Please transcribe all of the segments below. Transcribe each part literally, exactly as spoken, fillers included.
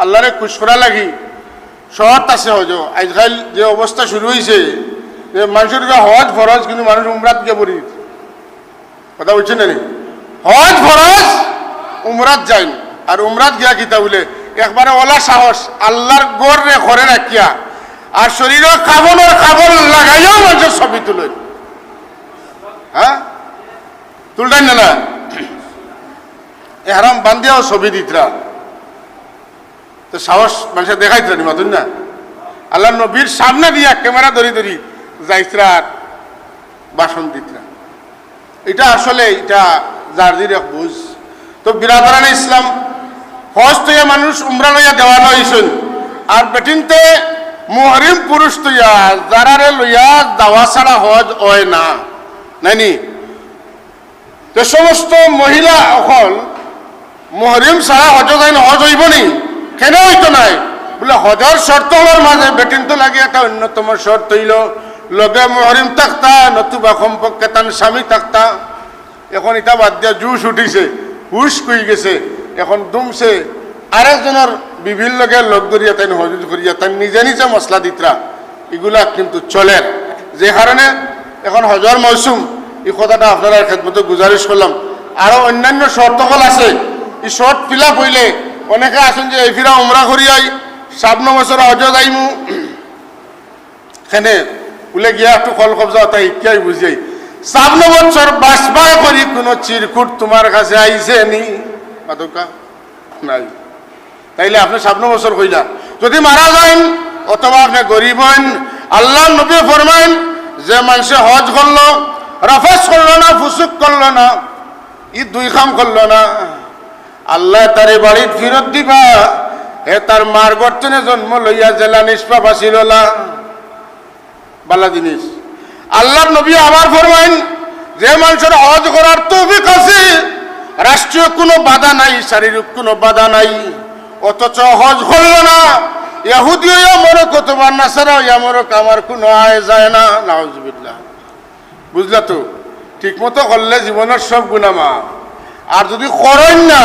আল্লারে খুশ করার লাগি শর্ত আছে হজ। আইজকাইল যে অবস্থা শুরু অইছে, যে মানষর উপরে হজ ফরজ, কিন্তু মানুষ উমরাত গিয়া পড়ি। কথা বুঝছইন নি? হজ ফরজ, উমরাত যাইন। আর উমরাত গিয়া কিতা বুলে, একবারে অলা সাহস, আল্লার ঘররে ঘরে রাখিয়া, আর শরীরো কাফনর কাপড় লাগাইয়াও মানষর ছবি তুলইন। হ্যাঁ, তুলরা না, না? এহরাম বান্ধিয়াও ছবি দিতরা। তো সাহস মানষে দেখাইতরা নি, মাতুন না? আল্লার নবীর সামনে দিয়া ক্যামেরা ধরি ধরি যাইতরা আর ভাষণ দিতরা। ইটা আসলে, ইটা যার যার এক বুঝ। তো বিরাদরানে ইসলাম, হজ থইয়া মানুষ উমরা লইয়া দেওয়ানা অইছইন, আর বেটিন্তে মুহরিম পুরুষ থইয়া যারারে লইয়া যাওয়া ছাড়া হজ অয় না, নায়নি? যে সমস্ত মহিলা অকল মুহরিম ছাড়া হজ যাইন, হজ অইবো নি? কেনে অইতো নায়? বুলে, হজর শর্ত অকলর মাঝে বেটিন্তর লাগি একটা অন্যতম শর্ত অইলো, লগে মুহরিম থাকতা, নতুবা কমপক্ষে তান স্বামী থাকতা। এখন ইতা বাদ দিয়া জুশ উঠিছে, হুশ কই গেছে, এখন দুমছে আরেকজনর বিবির লগে লগ ধরিয়া তাইন হজ করিয়া তাইন নিজে নিজে মাসলা দিতরা। ইগুলা কিন্তু চলের। যে কারণে এখন হজর মৌসুম, ই কথাটা আপনারার খেদমতো গুজারিশ করলাম। আরো অন্যান্য শর্ত অকল আছে, ই শর্ত fill up অইলে অনেকে আছইন যে এই ফিরা উমরা করিয়াই, সামনো বছর হজ যাইমু, কেনে বুলে গিয়া একটু কল কবজা অতা হিকিয়াই বুঝিয়াই, সামনো বছর বাঁচবায় করি কুনু চিরকুট তুমার কাছে আইছে নি? মাতউক্কা। নাই। তাইলে আপনে সামনো বছর কইলা, যুদি মারা যাইন অথবা আপনে গরিব অইন, আল্লার নবীয়ে ফরমাইন, যে মানষে হজ করলো, রাফাস করলো না, ফুসুক করলো না, ই দুই কাম করলো না, আল্লায় তারে বাড়িত ফিরত দিবা, হে তার মার গর্ভ থনে জন্ম লইয়া যেলা নিষ্পাপ আছিল অলা। বালা জিনিস। আল্লার নবী আবার ফরমাইন, যে মানষর হজ করার তৌফিক আছে, রাষ্ট্রীয় কুনু বাধা নাই, শারীরিক কুনু বাধা নাই, অথচ হজ করলো না, ইহুদি অইয়া মরুক অথবা নাসারা অইয়া মরুক, আমার কুনু আয় যায় না। নাউজুবিল্লাহ। বুঝলা তো? ঠিকমতো করলে জীবনর সব গুনা মাফ। আর যুদি করইন না,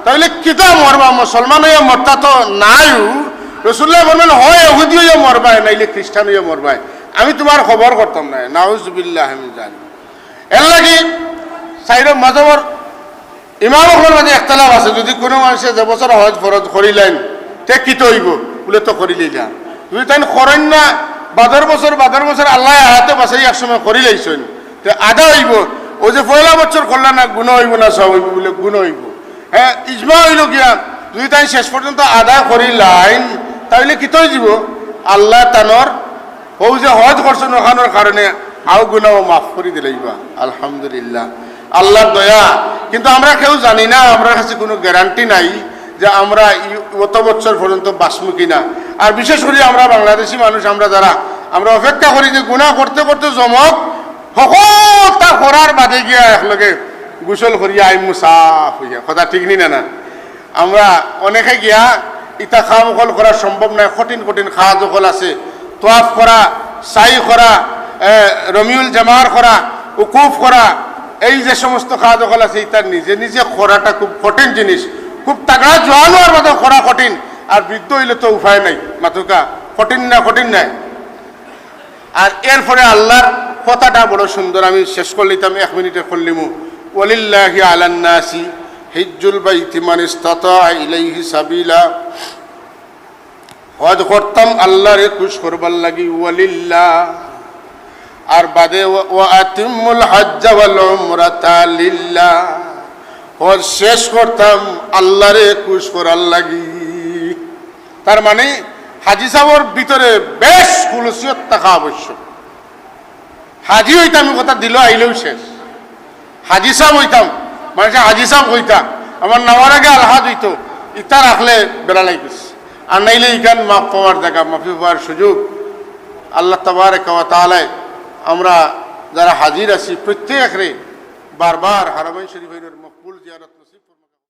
তাইলে কিতা মরবা? মুসলমান অইয়া মরতা তো নাইউ। রসুলুল্লায় ফরমাইন, হয় ইহুদি অইয়া মরবায়, নাইলে খ্রিস্টান অইয়া মরবায়। আমি তুমার খবর করতাম নায়। নাউজুবিল্লাহ মিন জালিক। এরলাগি চাইরো মাযহাবর ইমাম অকলর মাঝে ইখতিলাফ আছে, যুদি কুনু মানষে যে বছর হজ ফরজ করিলাইন, তে কিতা অইবো? বুলে তো করিলাইলা। যুদি তাইন করইন না, বাদর বছর, বাদর বছর আল্লায় হায়াতে বাঁচাইয়া এক সময় করিলাইছইন, তে আদা অইবো। অউ যে পয়লা বছর করলা না, গুনা অইবো না সওয়াব অইবো? বুলে গুনা অইবো। হ্যাঁ, ইজমা অইলো গিয়া, যুদি তাইন শেষ পর্যন্ত আদা করিলাইন, তাইলে কিতা অইযিবো? আল্লায় তানর অউ যে হজ করছইন অখানর কারণে অউ গুনাও মাফ করি দিলাইবা। আলহামদুলিল্লাহ, আল্লার দয়া। কিন্তু আমরা কেউ জানি না, আমরার কাছে কুনু guarantee নাই যে আমরা ই-, অত বছর পর্যন্ত বাঁচমু কি না। আর বিশেষ করি আমরা বাংলাদেশি মানুষ, আমরা যারা, আমরা অপেক্ষা করি যে গুনা করতে করতে জমক, হকলতা করার বাদে গিয়া একলগে গোসল করিয়া আইমু সাফ অইয়া। কথা ঠিক নি না? না, আমরা অনেকে গিয়া ইতা কাম অকল করা সম্ভব নায়, কঠিন কঠিন কাজ অকল আছে, তোয়াফ করা, সাই করা, এ, রমিউল জামার করা, উকুফ করা, এই যে সমস্ত কাজ অকল আছে, ইতা নিজে নিজে করাটা খুব কঠিন জিনিস। খুব তাগড়া জোয়ান অওয়ার বাদে করা কঠিন, আর বৃদ্ধ অইলে তো উপায় নাই। মাতউক্কা, কঠিন না, কঠিন নায়? আর এরপরে আল্লার কথাটা বড় সুন্দর, আমি শেষ করিলিতাম, এক মিনিটে করিলিমু। ওয়ালিল্লাহি আলান নাসি হিজ্জুল বাইতি মান ইস্তাতা ইলাইহি সাবিলা। হজ করতাম আল্লারে খুশ করবার লাগি, ওয়ালিল্লাহ। আর বাদে ওয়া, ওয়া আতিম্মুল হাজ্জা ওয়াল উমরাতা লিল্লাহ। হজ শেষ করতাম আল্লারে খুশ করার লাগি। তার মানে হাজি সাবর ভিতরে বেশ খুলুসিয়ত থাকা আবশ্যক। হাজি অইতাম, ই কথা দিলো আইলেউ শেষ। হাজি সাব অইতাম, মানষে হাজি সাব কইতা, আমার নাওর আগে আলহাজ অইতো, ইতা রাখলে বেড়া লাগিছে। আর নাইলে ইখান মাফ পাওয়ার জাগা, মাফি পাওয়ার সুযোগ। আল্লাহ তাবারাকা ওয়া তাআলায় আমরা যারা হাজির আছি প্রত্যেকরে বারবার হারামাইন শরীফাইনর মকবুল জিয়ারত